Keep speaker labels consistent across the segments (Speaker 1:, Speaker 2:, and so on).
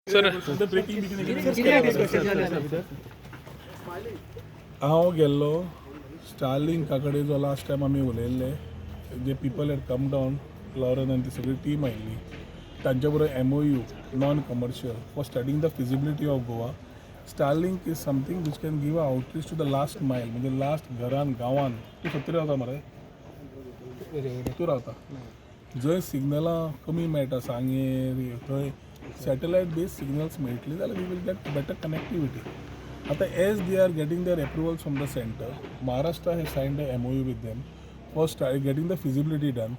Speaker 1: Sir.
Speaker 2: कितें discussion जालें?
Speaker 1: हांव गेल्लो स्टारलिंका कडेन. जो लास्ट टायम आमी उलयल्ले, जे people had come down, Lauren आनी ती सगळी टीम आयिल्ली, तांच्या बरोबर MOU, non commercial, for studying the feasibility of Goa. Starlink is something which can give a outreach to the last mile, म्हणजे लास्ट घरान, गांवान. तूं सत्तरी रावता मरे? तूं रावता जंय सिग्नलां कमी मेळटा, सांगेर, थंय सॅटेलायट बेस्ड सिग्नल्स मेळटली जाल्यार we will get better connectivity. आतां as they are getting their approvals from the centre, Maharashtra has signed a MOU with them for getting the feasibility done.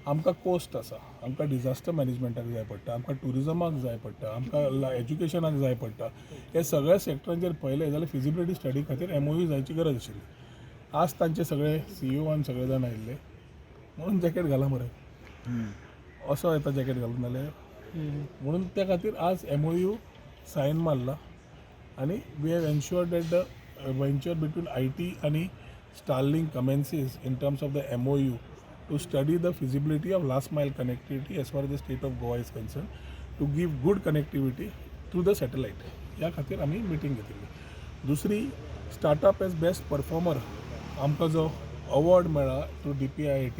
Speaker 1: आमकां कोस्ट आसा, आमकां डिजास्टर मॅनेजमेंटाक जाय पडटा, आमकां ट्युरिजमाक जाय पडटा, आमकां एज्युकेशनाक जाय पडटा. हे सगळ्या सेक्टरांचेर पळयलें जाल्यार फिजिबिलिटी स्टडी खातीर एमओयू जायची गरज आशिल्ली. आज तांचे सगळे सीईओ आनी सगळे जाण आयिल्ले म्हणून जॅकेट घाला मरे. असो येता जॅकेट घालून जाल्यार. म्हणून त्या खातीर आज एमओयू सायन मारला आनी we have ensured that the venture between IT आनी Starlink commences in terms of the MOU to study the feasibility of last mile connectivity as far the state of Goa is concerned, to give good connectivity through the satellite. ह्या खातीर आमी meeting घेतिल्ली. दुसरी, startup as best performer आमकां जो award मेळ्ळा through DPIIT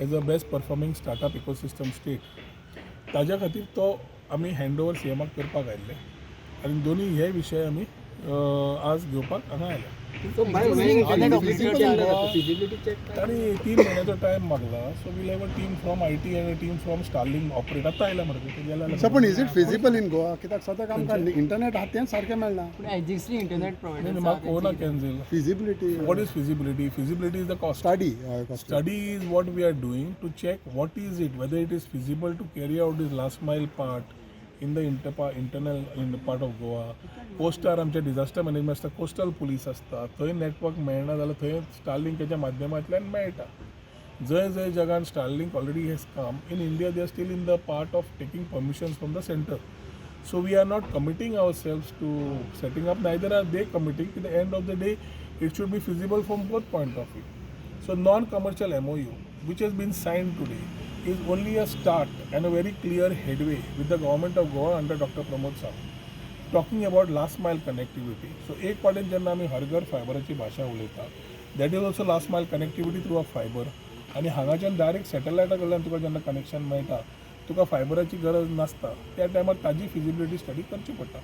Speaker 1: as a best performing startup ecosystem state, ताज्या खातीर तो आमी हँड ओवर सीएमाक करपाक आयिल्ले आनी दोनी हे विशय आमी आज घेवपाक हांगा आयले.
Speaker 2: Feasibility check.
Speaker 1: तांणी 3 म्हयन्याचो टायम मागला, so we'll have a team from IT आनी टीम फ्रॉम स्टारलिंक ऑपरेट. आतां आयला मरे ते गेल्या.
Speaker 3: सर, पण is it feasible in Goa? कित्याक सद्याक आमकां इंटरनेट आहा तेंच सारकें मेळना.
Speaker 2: पूण एक्झिस्टिंग इंटरनेट
Speaker 1: नाही.
Speaker 2: प्रोवायडर.
Speaker 1: म्हाका कोना cancel.
Speaker 3: Feasibility.
Speaker 1: What is feasibility? Feasibility is the cost.
Speaker 3: Study.
Speaker 1: Study is what we are doing to check what is it, whether it is feasible to carry out this last mile part in the internal in the part of Goa. Co-star आमचे disaster management आसता, coastal police आसता, थंय network मेळना जाल्यार थंय स्टारलिंकाच्या माध्यमांतल्यान मेळटा. जंय जंय जगान Starlink already has come in India, they are still in the part of taking permissions from the centre. So we are not committing ourselves to setting up, neither are they committing. At the end of the day, it should be feasible from both point of view. So non-commercial MOU, which has been signed today, is only a start and a very clear headway with the government of Goa under Dr. Pramod Sawant, talking about last mile connectivity. So एक वाटेन जेन्ना आमी हर घर फायबराची भाशा उलयता, that is also last mile connectivity through a fiber. आनी हांगाच्यान direct सॅटेलायटा कडल्यान तुका जेन्ना कनेक्शन मेळटा, तुका फायबराची गरज नासता. त्या टायमार ताजी फिजिबिलिटी स्टडी करची पडटा.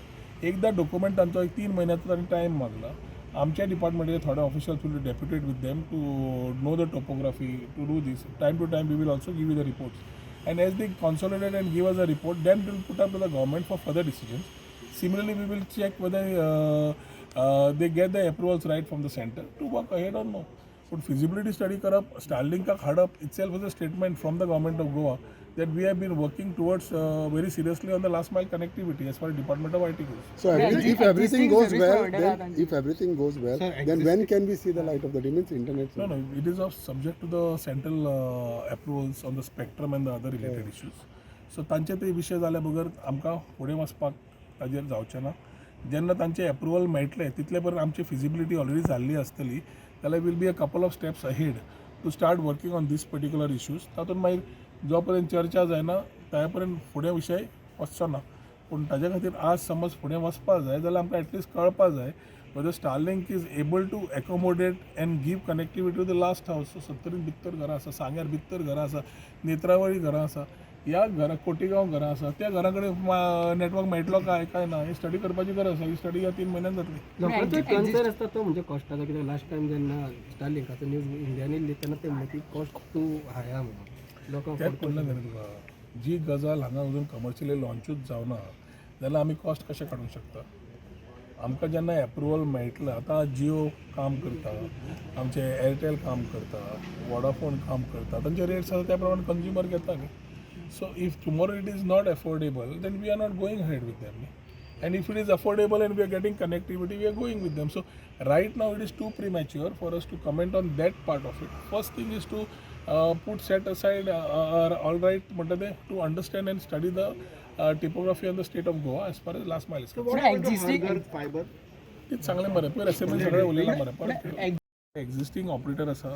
Speaker 1: एकदां डॉक्युमेंट तांचो एक 3 म्हयन्याचो तांणी टायम मागला. आमच्या डिपार्टमेंटाचे थोडे officials will be deputed with them to know the topography, to do this. Time to time we will also give you the reports, and as they consolidate and give us a report, then we'll put up to the government for further decisions. Similarly, we will check whether they get the approvals right from the center to work ahead or no. But feasibility study करप, Starlink हाडप itself is a statement from the government of Goa that we have been working towards very seriously on the last mile connectivity as far as Department of IT goes.
Speaker 3: So if everything
Speaker 2: existing
Speaker 3: goes
Speaker 2: service
Speaker 3: well,
Speaker 2: provider
Speaker 3: then
Speaker 2: are
Speaker 3: if everything goes well, then when can we see the light of the day? Means internet.
Speaker 1: No, it is of subject to the central approvals on the spectrum and the other related issues. So तांचे ते विशय जाल्या बगर आमकां फुडें वचपाक ताजेर जावचें ना. जेन्ना तांचे एप्रुवल मेळटलें, तितले पर्यंत आमची फिजिबिलिटी ऑलरेडी जाल्ली आसतली, जाल्यार we'll be a couple of steps ahead to start working on this particular issues. तातूंत मागीर जो पर्यंत चर्चा जायना, त्या पर्यंत फुडें विशय वचचो ना. पूण ताज्या खातीर आज समज फुडें वचपा जाय जाल्यार आमकां एटलिस्ट कळपा जाय whether Starlink is able to accommodate and give connectivity to the last house. So सत्तरीन भितर घरां आसा, सांग्यार भितर घरां आसा, नेत्रावळी घरां आसा, ह्या घरा कोटिगांव घरां आसा, त्या घरा कडेन नेटवर्क मेळटलो काय काय ना, ही स्टडी करपाची गरज आसा. ही स्टडी ह्या 3 म्हयन्यान जातली.
Speaker 4: लोकांचो एक कन्सर्न आसता तो म्हणजे कॉस्टाचो, कित्याक लास्ट टायम जेन्ना स्टारलिंकाचो न्यूज इंडियान येयल्ली तेन्ना ते म्हणलें की कॉस्ट टू हाय आहा म्हणून लोकांक.
Speaker 1: तेंच म्हणलें न्ही तुका, जी गजाल हांगा अजून कमर्शियली लॉन्चूच जावना जाल्यार आमी कॉस्ट कशें काडूंक शकता? आमकां जेन्ना एप्रुवल मेळटलें, आतां जियो काम करता, आमचे एरटेल काम करता, वोडाफोन काम करता, तांचे रेट्स आसा त्या प्रमाणे कंज्युमर घेता न्ही. So if tomorrow it is not affordable, then we are not going ahead with them न्ही. And if it is affordable and we are getting connectivity, we are going with them. So right now it is too premature for us to comment on that part of it. First thing is to put set aside all right म्हणटा तें, to understand and study the topography on the state of Goa as far as last mile is concerned.
Speaker 2: Existing
Speaker 3: fiber.
Speaker 1: तेच सांगलें मरे पयर, assembly सगळें उलयलां मरे परत. Existing operator आसा,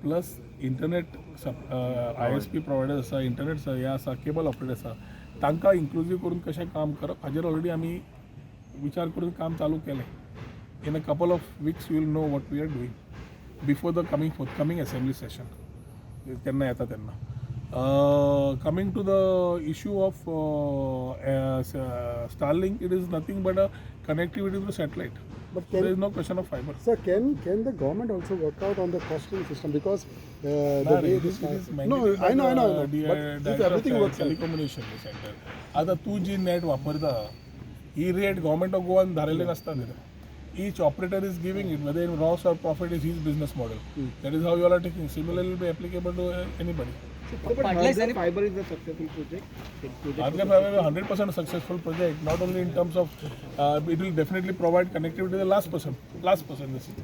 Speaker 1: प्लस इंटरनेट आयएसपी प्रोवायडर आसा, इंटरनेट हे आसा, केबल ऑपरेटर आसा. तांकां इन्क्लुजीव करून कशें काम करप हाजेर ऑलरेडी आमी विचार करून काम चालू केलें. In a couple of weeks you will know what we are doing before the coming forthcoming assembly session केन्ना येता तेन्ना. Coming to the issue of Starlink, it is nothing but a connectivity to satellite.
Speaker 3: But
Speaker 1: there is no question of fiber.
Speaker 3: Sir, can the government also work out on the costing system? Because the way this no, I know, I know, I know. But if everything works out,
Speaker 1: telecommunication centre. आतां तूं जी नेट वापरता ही rate government of गोवान धारिल्ली नासता न्ही. Each operator is giving it, whether in loss or profit is his business model. That is how you all are taking. Similarly will be applicable to anybody.
Speaker 2: Fiber is a successful project.
Speaker 1: Bharatiya Fiber is 100% successful project, not only in terms of it will definitely provide connectivity to the last person in the city.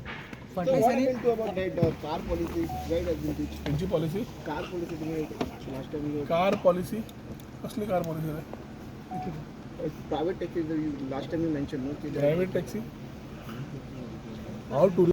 Speaker 2: So what happened to about that car policy? Where has been reached?
Speaker 1: खंयची policy?
Speaker 2: Car policy तुम्ही last time you
Speaker 1: car policy? कसली car policy रे?
Speaker 2: Private taxi last time you mention no की
Speaker 1: private taxi? हांव tourist.